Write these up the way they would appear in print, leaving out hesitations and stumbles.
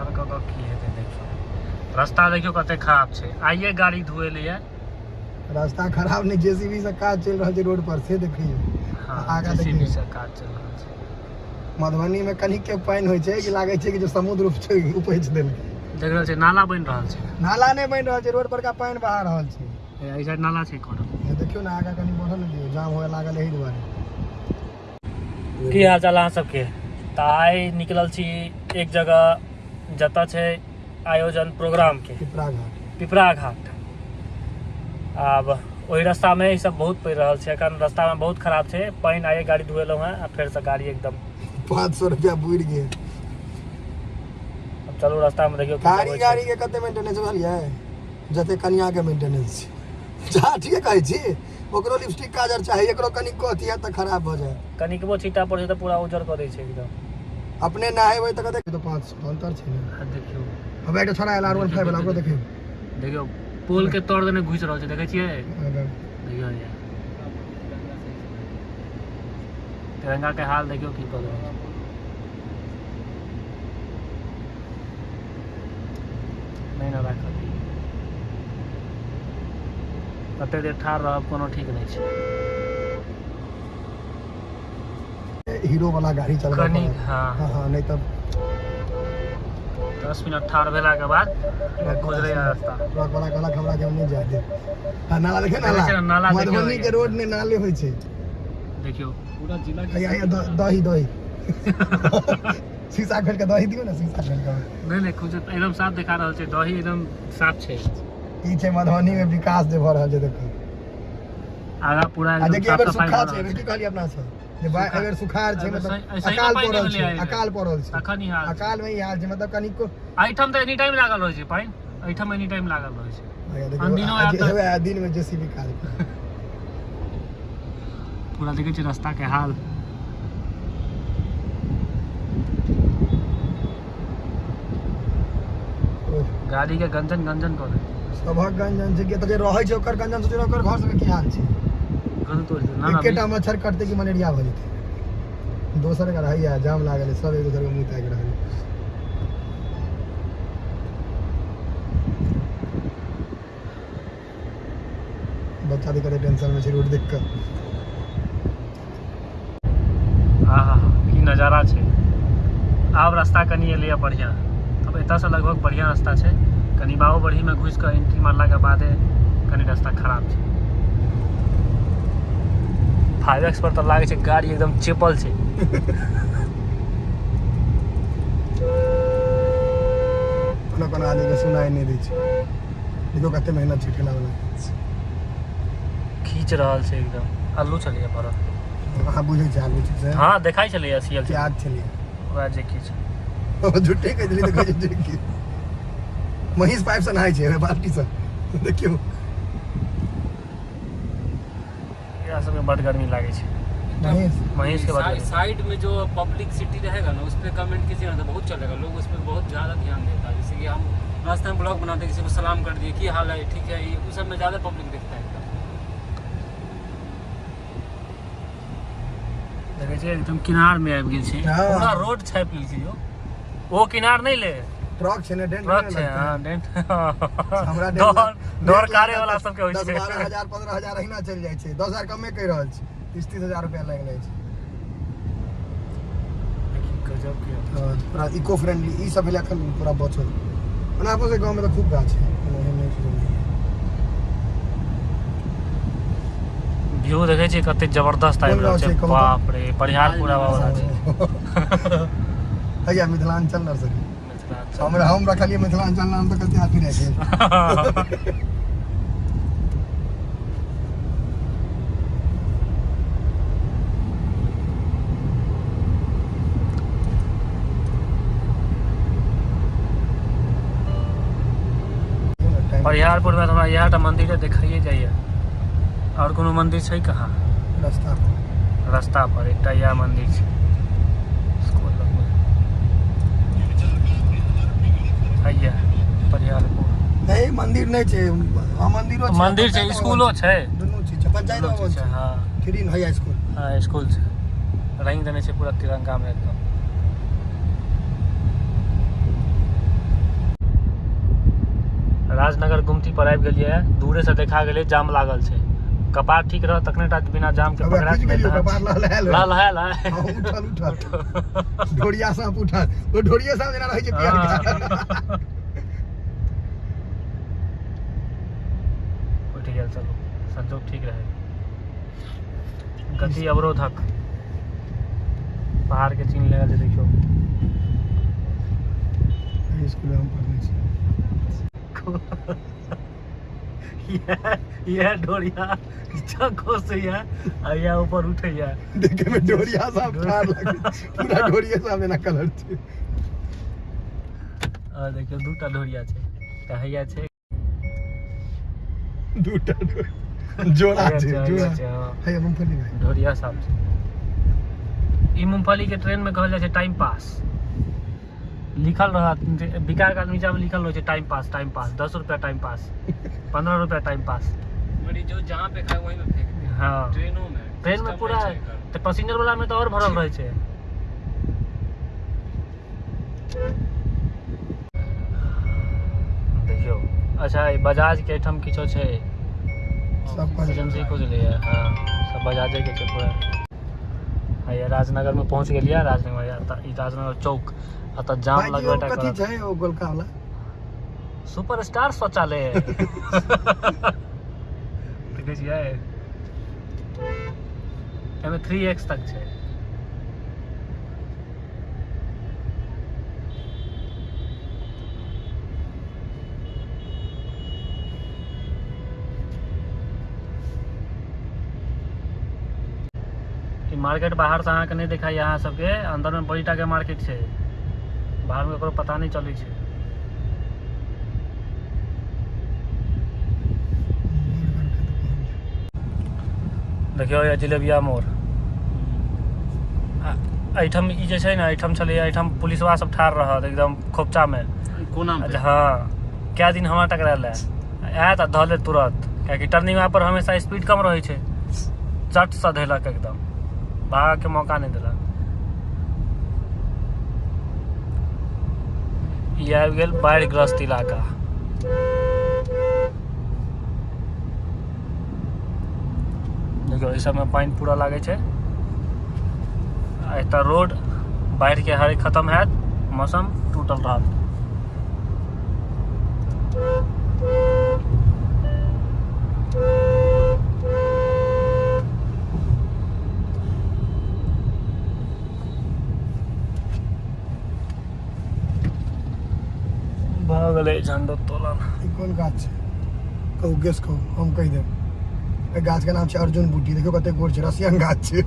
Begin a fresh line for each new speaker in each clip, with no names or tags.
ठाढ़ कऽ कऽ की हेतै। देखियौ रास्ता, देखियौ कते खराब छै। आइए गाड़ी धुएलैए।
रास्ता खराब नहि, जेसीबी से काज चलि रहल छै रोड पर, से देखियौ।
हँ,
आगाँ
जेसीबी
देखियौ।
से काज चलि रहल छै।
मधुबनी मे कनिक के पानि होइ छै कि लागै छै कि जे समुद्र उपैछ देलकै।
देख रहल छै, नाला बनि रहल छै।
नाला नहि बनि रहल छै, रोड पर का पानि बहा रहल छै।
एहि साइड नाला छै करल।
हे देखियौ ने, आगाँ कनि बढ़ल ने दियौ, जाम हुए लागल एहि दुआरे।
की हाल चाल अहाँ सबके? तऽ आइ निकलल छी एक जगह जतऽ छै आयोजन प्रोग्राम के,
पिपरा घाट।
पिपरा घाट। आब ओहि रास्तामे ई सब बहुत पड़ि रहल छै। एखन रास्तामे बहुत खराब छै पानि। आइए गाड़ी धुएलहुँ हेँ आ फेरसँ गाड़ी एकदम
500 रुपया बुड़ि गेल।
आब चलू, रास्तामे देखियौ की सब
गाड़ी
होइ छै।
गाड़ी के कते मेंटेनेंस बुझलियै? जते कनिया के मेंटेनेंस छै। जा, ठीके कहै छी, ओकरो लिपस्टिक काजर चाही, एकरो कनि अथी हैत तऽ खराब भऽ जायत।
कनिकबो छींटा पड़ै छै तऽ पूरा उज्जर कऽ दै छै एकदम।
अपने नहेबै तऽ कते तऽ 500 अंतर छै ने।
आ देखियौ।
अब एकटा छोड़ा आयल R15 वाला, ओकरो देखियौ।
देखियौ, पुल के तर देने घुसि रहल छै, देखै छियै? देखियौ ये तिरंगा के हाल, देखियौ की कऽ रहल छै। नहि ने राखल। कते देर ठाढ़ रहब, कोनो ठीक नहि छै।
हीरो वाला गाड़ी चलबै
कनि
पड़त।
हँ।
हँ, नहि तऽ
10 मिनट ठाढ़ भेलाके बाद गुजरैया रास्ता।
ट्रक वाला कहलक हमरा के हम नहि जाय देब। आ नाला देखियौ।
देखै
नाला
छियै ने, नाला देखियौ।
मधुबनी के रोड ने नाले होइ छै।
देखियौ।
पूरा जिला के
हैया हैया, दही दही, शीशा खोलि के दही दियौ ने, शीशा खोलि के।
नहि नहि, कुछ एकदम साफ देखा रहल छै, दही एकदम साफ छै।
ई छै मधुबनी में विकास जे भऽ रहल छै, देखो।
आगा पूरा
आ
एकदम
देखिए
साफ
एहिबेर
सफाई
सुखा
भऽ
छै
रहल
एहिबेर।
छै।
की कहलियै अपना सब जे
सुखा।
एहिबेर सुखार छै,
एहिबेर
मतलब
सही
अकाल
पानि
पड़ल
नहि
छै।
भेलै एहिबेर।
अकाल पड़ल छै।
तखन ई हाल छै।
अकाल में ई हाल छै, मतलब कनिको
एहिठाम तऽ एनी टाइम लागल रहै छै पानि, एहिठाम एनी टाइम लागल रहै छै।
हैया देखियौ,
अनदिनो
आ
आयत तऽ-
हेबे, आ दिन में जेसीबी काज करत।
पूरा देखै छियै रास्ता के हाल।
ओह,
गाड़ी के गंजन गंजन कऽ देलकै।
सभक गंजन छै कि एतऽ जे रहै छै ओकर गंजन, सोचो ओकर घर सबके की हाल छै।
गंज तोड़ि देलकै। ना ना।
एकेटा मच्छर कटतै कि मलेरिया भऽ जेतै। दोसर के रहैया जाम लागल है, सब एक दोसर के मुँह ताकि रहल है। बच्चा देख कते टेंशन में छै रोड देख कऽ।
आहा, की नजारा छै। आब रास्ता कनि एलैए बढ़िआँ। अब एतऽसँ लगभग बढ़िआँ रास्ता छै। कनि बाबूबरहीमे घुसि कऽ एंट्री मारलाके बादे कनि रास्ता खराब छै। 5X पर तऽ लागै छै गाड़ी एकदम चेपल छै।
कोनो कोनो आदमी के सुनाई नहि दै छै। देखियौ कते मेहनत छै ठेला वाला।
खींच रहल छै एकदम। आलू छलैए भरल।
अहाँ बुझै छै आलू छै से?
हँ, देखाइ छलैए, सीएल।
प्याज छलियै।
वएह जे किछु।
झूठे कहै छलियै तऽ कहै छै कि महीष पाइप से नहाय छै ओहि बाल्टी से, देखियौ।
एकरा सबके बड गर्मी लागै छै।
महीष।
महीष के बड गर्मी।
साइड में जो पब्लिक सिटी रहेगा ना, उस पर कमेंट कीजिएगा तो बहुत चलेगा। लोग उस पर बहुत ज़्यादा ध्यान देता है। जैसे कि हम रास्ते में ब्लॉग बनाते हैं, किसी को सलाम कर दिए, की हाल है, ठीक है, ये उस सब में ज़्यादा पब्लिक देखता है एकदम।
देखै छियै, एकदम किनार में आबि गेल छै।
हँ।
पूरा रोड छापि लेलकै यौ। ओ किनार नहि ले।
ट्रक छै ने, डेंट
ट्रक
नहि
छै।
लगतै।
हँ, डेंट।
हमरा
डर डर कारे वाला सबके होइ
दस
छै।
12 हजार 15 हजार अहिना चलि जाइ छै। 10 हजार कमे कहि रहल छी, 30-30 हजार रुपया लागि जाइ छै।
देखी, गजब के।
हँ, पूरा इको फ्रेंडली ई सब भेलै। एखन पूरा बचल। ओना अपन सबके गाँवमे तऽ खूब गाछ छै, कोनो एहन नहि छै जे नहि।
व्यू देखै छियै कते जबरदस्त आबि
कोन
रहल
गाँव
छै।
छै, कहू तऽ?
बाप रे, परिहारपुरा वाला छै।
हैया मिथिलांचल नर्सरी।
मिथिलांचल।
हमरा हम रखलियै मिथिलांचल नाम तऽ कते आदमी राखि।
परिहारपुर में तऽ हमरा इएह टा मंदिर देखाइए जाइए। आओर कोनो मंदिर छै कहाँ?
रास्ता पर।
रास्ता पर एकटा इएह मंदिर छै, स्कूल लगमे। हैया परिहारपुर।
नहीं, मंदिर नहीं छै। हाँ, मंदिरो छै।
मंदिर छै,
पंचायत
स्कूलो
भवन।
छै।
दुनू चीज छै, पंचायत
दुनू
भवन
चीज छै।
छै।
हँ।
थ्री हैया स्कूल।
हँ, स्कूल छै। रंग देने छै पूरा तिरंगा में एकदम। राजनगर गुमती पर आबि गेलियै। दूरे से देखा गेलै जाम लागल छै। कपार ठीक रह तखने टा बिना जाम के
अब
पकड़ा।
खुजि गेलियौ, कपार लहलहायल।
लहलहायल।
हँ, उठल उठल ढोरिया साँप उठल। ओ ढोरिये साँप जेना रहै छै पियरका।
उठि गेल। चलू, संजोग ठीक रहै। गति अवरोधक पहाड़ के चिन्ह लगल छै, देखियौ।
एहि स्कूल मे हम पढ़ने छी।
इएह ढोरिया खसैया आ इएह ऊपर उठैया।
देखे में ढोरिया साँप ठाढ़ लगै छै। पूरा ढोरिये साँप जेना कलर छै।
आ देखियौ, दूटा ढोरिया छै, एकटा हैया छै।
दूटा जोड़ा
हैया
छै।
छै, हैया
जोड़ा
छै, हँ।
है मूंगफली भाई।
ढोरिया साँप छै ई। मूंगफली के ट्रेन में कहल जाइ छै टाइम पास। लिखल रहत बिका के नीचा में लिखल रहै छै टाइम पास, टाइम पास, 10 रुपया टाइम पास, 15 रुपया टाइम पास।
मरी जो जहाँ पे खाए वहीं पे फेंक दे।
हाँ।
ट्रेनों में।
ट्रेन में
सिस्टम
पूरा
नहीं छै एकर।
तऽ पैसेंजर वाला में तऽ आओर भरल रहै छै। देखियौ, अच्छा, ई बजाज के एहिठाम किछो छै।
सब पर।
एजेंसी खुजलैए। हाँ, सब बजाजे के छै पूरा। हैया राजनगर में पहुँच गेलियै। राजनगर, ई राजनगर चौक। एतऽ जाम
भाईजी,
लगबे
ओ
टा
कथी
करत।
छै ओ गोलका वाला?
सुपर स्टार शौचालय देखै छियै। एहिमे 3X तक छै। ई मार्केट बाहर से अहाँके नहि देखाइए अहाँ सबके। अंदर में बड़ी टा के मार्केट छै, बाहर में ककरो पता नहि चलै छै।
बर्गर के दुकान छै।
देखियौ, ये जिलेबिया मोड़। एहिठाम ई जे छै ने, एहिठाम छलैए, एहिठाम पुलिसवा सब ठाढ़ रहत एकदम खोपचामे।
कोना पे?
अच्छा, हाँ, कए दिन हमरा टकरायल है। आयत आ धऽ लेत तुरंत, कियाकि टर्निंग पर हमेशा स्पीड कम रहै छै। चट से धेलक, एकदम भागके मौका नहि देलक। ई आबि गेल बाढ़िग्रस्त इलाका। देखियौ, एहि सबमे पानि पूरा लागै छै। आ एतऽ रोड बाढ़िके हरे खतम हैत, मौसम टूटल रहत। भऽ गेलै झंडोत्तोलन।
ई कोन गाछ छै? कहू, गेस कहू, हम कहि देब। एहि गाछ के नाम छै अर्जुन बूटी। देखियौ कते गोर छै, रसियन गाछ छै।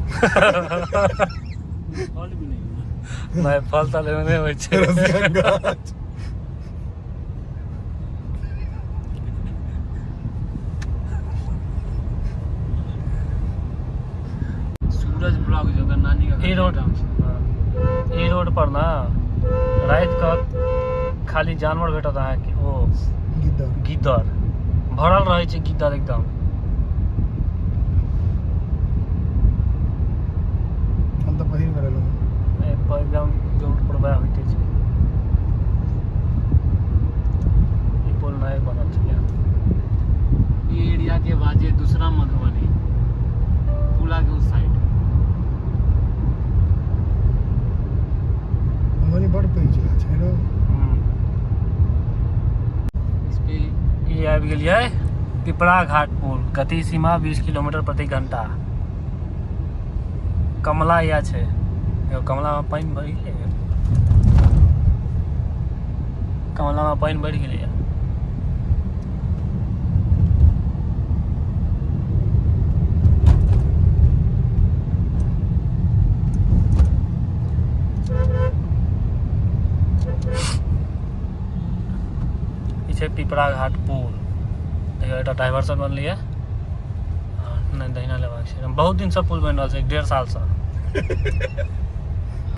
फल भी नहीं है।
नहि, फल तल एहिमे नहि होइ छै।
रसियन गाछ।
सूरज ब्लॉग जो ओकर नानी का
ई रोड
नाम छै।
ई रोड पर ने राति कऽ खाली जानवर भेटत अहाँके ओ
गिद्दड़।
गिद्दड़ भरल रहै छै, गिद्दड़ एकदम।
हम तऽ पहिल बेर एलहुँ।
एहि पर एकदम रोड पर वएह होइते छै। ई पुल नए बनल छै।
ये एरिया के बाद ये दूसरा मधुबनी, पुला के उस साइड।
मधुबनी बड़ पैघ जिला छै रो।
इस पे
ई आबि गेलियै पिपरा घाट पुल। गति सीमा 20 किलोमीटर प्रति घंटा। कमला इएह छै। एगो कमलामे पानि भरि गेलै। कमलामे पानि बढ़ि गेलैए। ई छै पिपरा घाट पुल। देखियौ, एकटा डाइवर्सन बनलैए। नहि, दहिना लेबाक छै। बहुत दिनसँ पुल बनि रहल छै, एक डेढ़ सालसँ।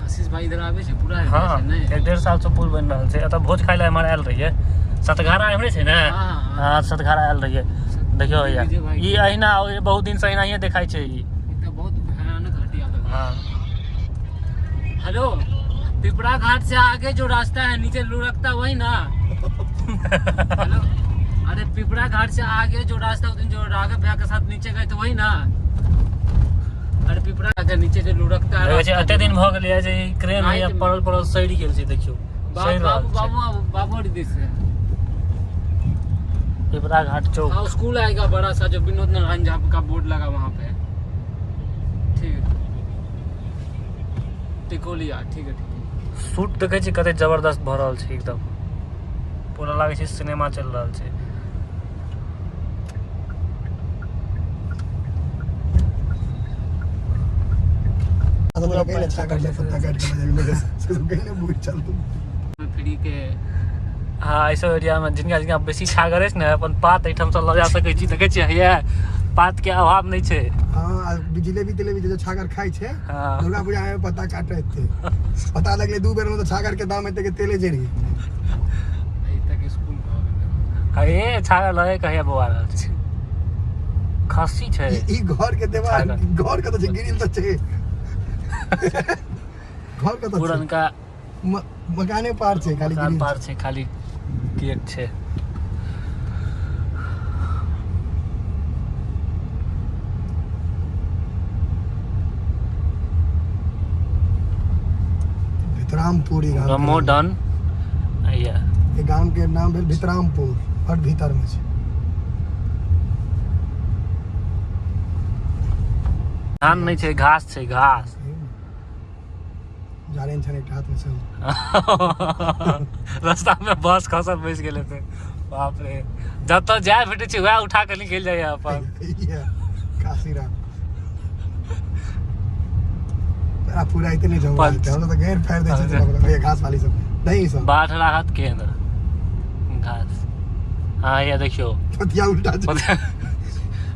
आशीष भाई इधर आबै छै पूरा?
हँ।
छै नहि?
एक डेढ़ सालसँ पुल बनि रहल छै। एतऽ भोज खाइ लए एम्हर आयल रहियै। सतघारा एम्हरे छै ने?
हाँ, हाँ।
हँ, सतघारा आयल रहियै। देखियौ भैया।
विजय भाई।
ई अहिना बहुत दिनसँ एनाहिए देखाइ छै ई।
ई तऽ बहुत भयानक हटिया लग।
हाँ।
हेलो, पिपरा घाट से आगे जो रास्ता है, नीचे लुढ़कता, वही ना? हेलो, अरे पिपरा घाट से आगे जो रास्ता, उस दिन जो राघव भैया के साथ नीचे गए थे वही ना। अरे पिपरा के नीचे जो लुढ़कता है।
छै एते दिन भऽ गेलै जे ई क्रेन हैया पड़ल पड़ल सड़ि गेल छै, देखियौ सड़ि रहल
बाबू
छै।
बाबू बाबू दिस है।
पिपरा घाट चौक।
हाँ स्कूल आएगा बड़ा सा, जो विनोद नारायण झा का बोर्ड लगा वहाँ पे। ठीक है, टिकोलिया। ठीक है, ठीक है।
सूट देखै छी कते जबरदस्त भऽ रहल छै, एकदम पूरा लागै छै सिनेमा चलि रहल छै।
पूरा छागर ले पत्ता काट के बजाबी से कहीं ने बुझ चल तू।
फ्री के
हाँ, एहि सब एरियामे जिनका जिनका बेसी छागर अछि ने, अपन पात एहिठामसँ लऽ जा सकै छी। देखै छियै हैया पातके अभाव नहि छै।
हाँ, जिलेबी तिलेबी जो छागर खाइ छै।
हाँ।
दुर्गा पूजा में पत्ता काटे थे, पता लगले 2 बेर में तो छागर के दाम एते के तेले जरी।
अभी तक स्कूल भऽ गेलै।
हे छागर लगे कहिया बौआ रहल छै, खस्सी छै।
ई घर के देवाल
छागर।
घर के तो छै, ग्रिल तो छै, घर के तो छै।
पुरनका
मकाने पार छै खाली,
मकान
ग्रिल।
पार छै, खाली गेट छै।
भितरामपुर ई गाम के
गमो
नाम।
डन हैया।
ई गाम के नाम भेल भितरामपुर, बड भीतर में छै।
धान नहि छै, घास छै, घास।
जारैन छन एकटा हाथ में से।
रास्ता में बस खसल बैस गेल हेतै। बाप रे, जतऽ जाय भेटै छै वएह उठा कऽ निकलि जाइया अपन।
काशीराम तोरा पूरा इतने जमा
पंच।
हम तो गैर फेर दै छै भैया, घास वाली सब नहीं सब।
बाढ़ राहत केंद्र घास। हाँ या देखियौ
पतिया उल्टा छै।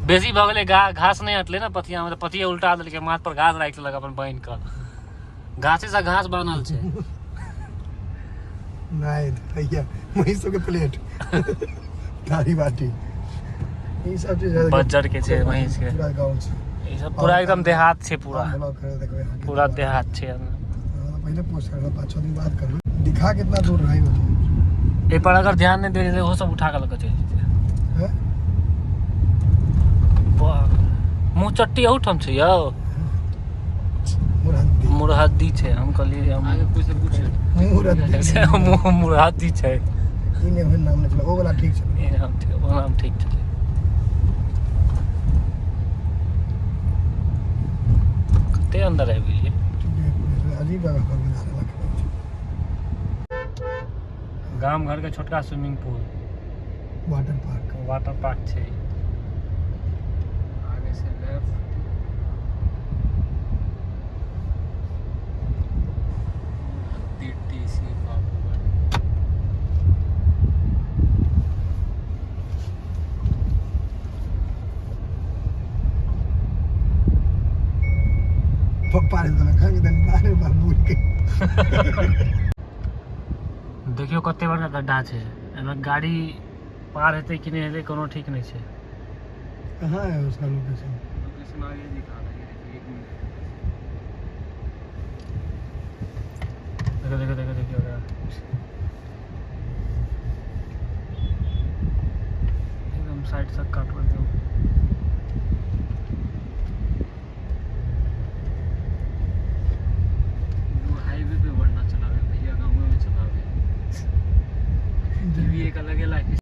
बेसी भऽ गेलै घास नहि हटलै ने पथिया मे, तऽ पथिया उल्टा देलकै, माथ पर घास राखि लेलक अपन बान्हि कऽ। घासे से घास बान्हल छै।
नहीं भैया, वही सब के प्लेट थारी बाटी ई सब चीज है।
बज्जर के छै, महींस के।
पूरा गाँव छै।
ई सब पूरा एकदम देहात छै पूरा।
हम ब्लॉग करे देखबै अहाँके।
पूरा देहात छै।
हाँ, पहले पोस्ट करना, 5-6 दिन बाद करबै। दिखा कितना दूर रही बताओ।
एहि पर अगर ध्यान नहि देल जेतै, ओहो सब उठा कऽ लऽ कऽ चलि जेतै।
हैं?
बाप रे, मुँह चट्टी अहूठाम छै यौ।
मुरहद्दी।
मुरहद्दी छै, हम कहलियै हम
आगे कुछ कुछ।
मुरहद्दी।
मुँह मुरहद्दी छै।
ई नहि ओहन नाम नहि छलै, ओ वाला ठीक छलै।
ई नाम ठीक, ओ नाम ठीक छलै। कते अंदर आबि गेलियै।
अजीब जगह पर बना देलक।
गाम घर के छोटका swimming pool.
Water park.
Water park छै।
आगे से लेफ्ट। टीसी बाबूगढ़।
पप्पा रे देलक हँ, दिन बारे बाबू के।
देखियौ कते बड़का गड्ढा छै एहिमे, गाड़ी पार हेतै कि नहि हेतै कोनो ठीक नहि छै।
कहाँ है उसका लोकेशन?
लोकेशन आगे दिखा रहा है, ये देखिए, 1 मिनट।
देखो देखो देखो देखियो ओकरा। एकदम साइड से काटबै एकदम।
वो हाईवे पे बढ़ना चलावे भैया, गाँव में चलावे। ये भी एक अलग है लाइफ।